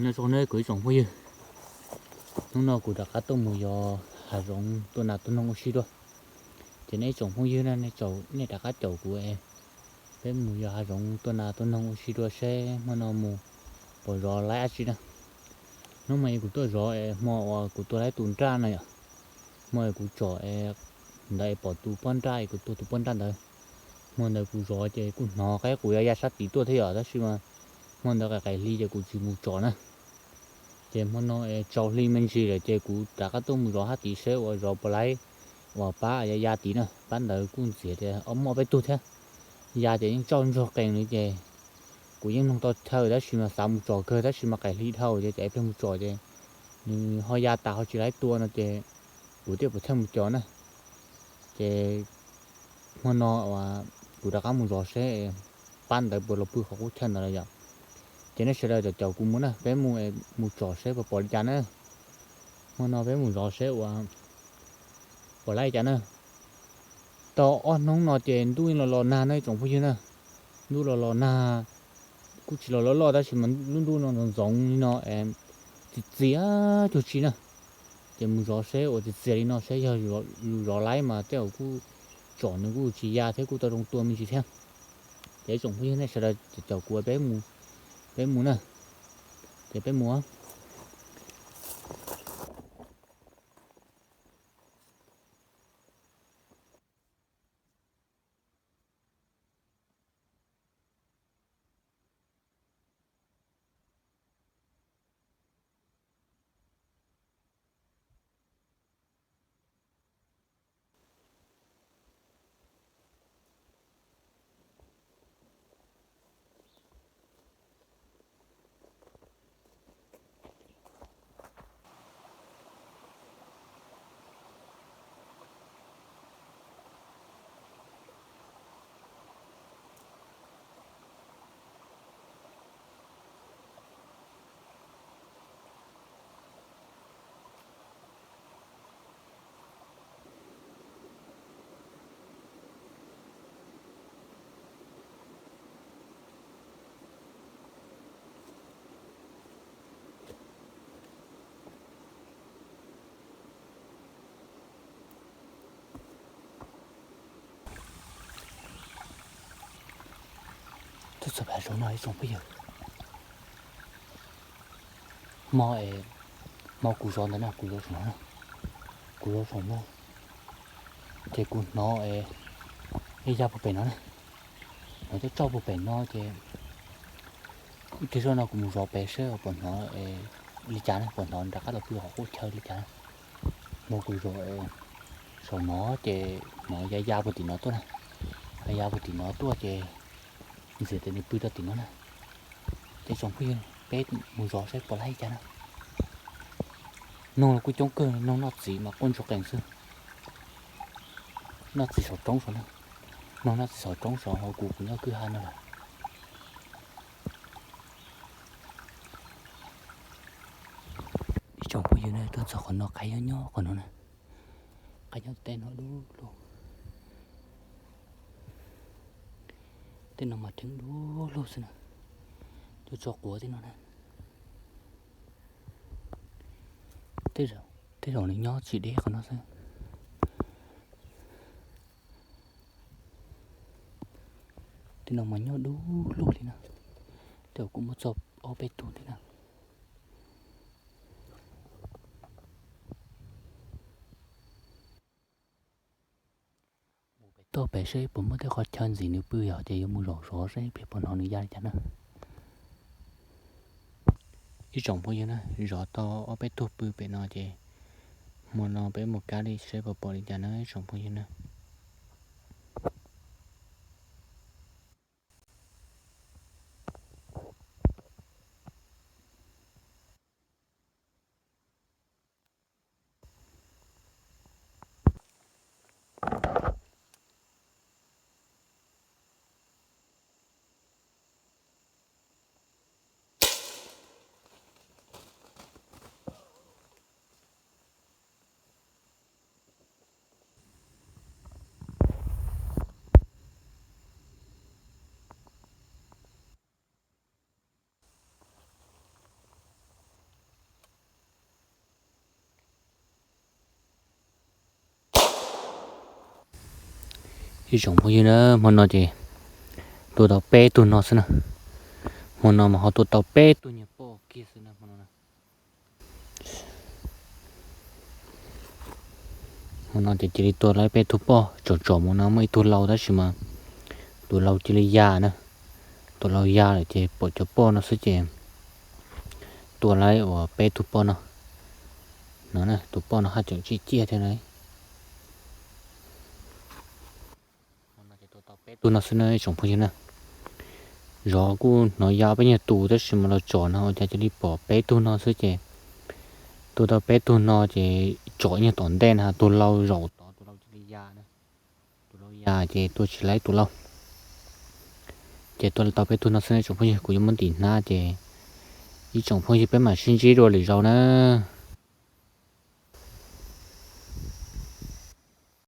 Nyob zoo nawb kuv ib tsoom phooj ywg, hnub no kuv rov qab tuaj mus yos hav zoov tua nas tua noog ua si dua. Ces nej ib tsoom phooj ywg na, nej rov qab caum kuv, peb mus yos hav zoov tua nas tua noog ua si dua seb hmo no mus pom zov laib dab tsi na. Hnub no kuv tuaj zov es hmo uas kuv tua laib tus nraj no yom, hmo es kuv tsom ntawd es pom tus poj nraj es kuv tua tus poj nraj ntawd. Hmo ntawd kuv zov ces kuj hnov qaib qus ya ya sab tid tuaj thiab yom, tab sis mas hmo ntawd qais qais hli ces kuv tsis mus tsom na. Ces hmo no es tsaus hli me ntsis lawm ces kuv rov qab tuaj mus zov hab tid seb uas zov puas laib uas pab ya ya tid na, pab ntawd kuj ntxias tias ob muaj ob peb tug thiab. Ya ces yeej tsauj ntsoog qees li ces kuv yeej mloog tau chaw tab sis mas xav mus tsom kawg tab sis mas qais hli dhau ces cia peb mus tsom ces nws ho ya tas ho tsis laib tua no ces kuv thiaj puas thawj mus cos na. Ces hmo no kuv rov qab mus zov seb pab ntawd puas los pw qhov qub chaw ntawd lawm yom. Ces nej sawv daws caum caum kuv mus na, peb mus, mus tsom seb puas pom li cas na. Hmo no peb mus zov seb uas pom laib li cas na. Tau ob hnub no ces ntuj los los nag na ib tsoom phooj ywg na. Ntuj los los nag, kuj tsis los loj loj tab sis mas lub ntuj no ntxoov ntxoov li no, txias txias cuag tsi na. Ces mus zov seb uas txias txias li no seb yog yus zov laib mas tej zaum kuj tsom nws kuj tsis ya thiab kuj tau zoo tua me ntsis thiab. Ces ib tsoom phooj ywg nej sawv daws caum kuv peb mus, peb mus na. Ces peb mus. Tuaj txog pem hav zoov no ib tsoom phooj ywg. Hmo es, hmo kuv zov ntawd na, kuv zov saum no, kuv zov saum no, ces kuv hnov es ya puag pem no na, hnov coj tsauj puag pem no ces ib pliag zoj no kuv mus zov pem seb puas hnov li cas na, puas hnov rov qab los pw qhov qub chaw li cas na. Hmo kuv zov saum no ces hnov ya ya puag tim no tuaj na, ya ya puag tim no tuaj ces ntxias tias nws pw rau tim no na. Ces tsoom phooj ywg peb mus zov saib puas laib li cas na. Noog los kuj coob kawg, noog noj txiv mas quaj ntsuag qees xwb. Noj txiv saum roob saud na, noog noj txiv saum roob saud hauv kuv, kuv nyob kwj ha no lawm. Ib tsoom phooj ywg na, tuaj txog qhov no qaib nyob nyob qhov no na, qaib nyob tej no dub lug. Tej no mas rheeb dub lug xwb na, cua tso quav tej no na. Tej zaum nws nyob tsis deb qhov no xwb. Tej no mas nyob dub lug li na, tej zaum kuj muaj txog ob peb tug thiab na. Toj pem seb puas muaj tej qhov chaw ntxiv nws pw yom, ces yuav mus zaum zov seb ib pliag puas hnov nws ya li cas na. Ib tsoom phooj ywg na, zov tau ob peb tug pw pem no ces hmo no peb mus kab li seb puas pom li cas na ib tsoom phooj ywg na. Ib tsoom phooj ywg na, hmo no ces tua tau peb tug no xwb na. Hmo no mas ho tua tau peb tug nyuag poj kiag xwb na hmo no. Hmo no ces cia li tua tau peb tug poj, tsom tsom mus no muaj ib tug laus tab sis mas tus laus cia li ya na. Tus laus ya lawm ces pom cov poj no xwb ces tua tau uas peb tug poj no. No, tus poj no haj tseem tsim ciaj thiab na. Tua tau peb tug no xwb na tsoom phooj ywg na. Zov kuj hnov ya peb nyuag tus tab sis mas los tsom no ua cas cia li pom peb tug no xwb ces tua tau peb tug no ces tsom nyuag tom ntej na tus laus zaum tod tus laus cia li ya na. Tus laus ya ces tua tsis tau tus laus. Ces tua tau peb tug no xwb na tsoom phooj ywg, kuv yuav muab ntim hnab ces ib tsoom phooj ywg peb mam sib ntsib dua lwm zaus na.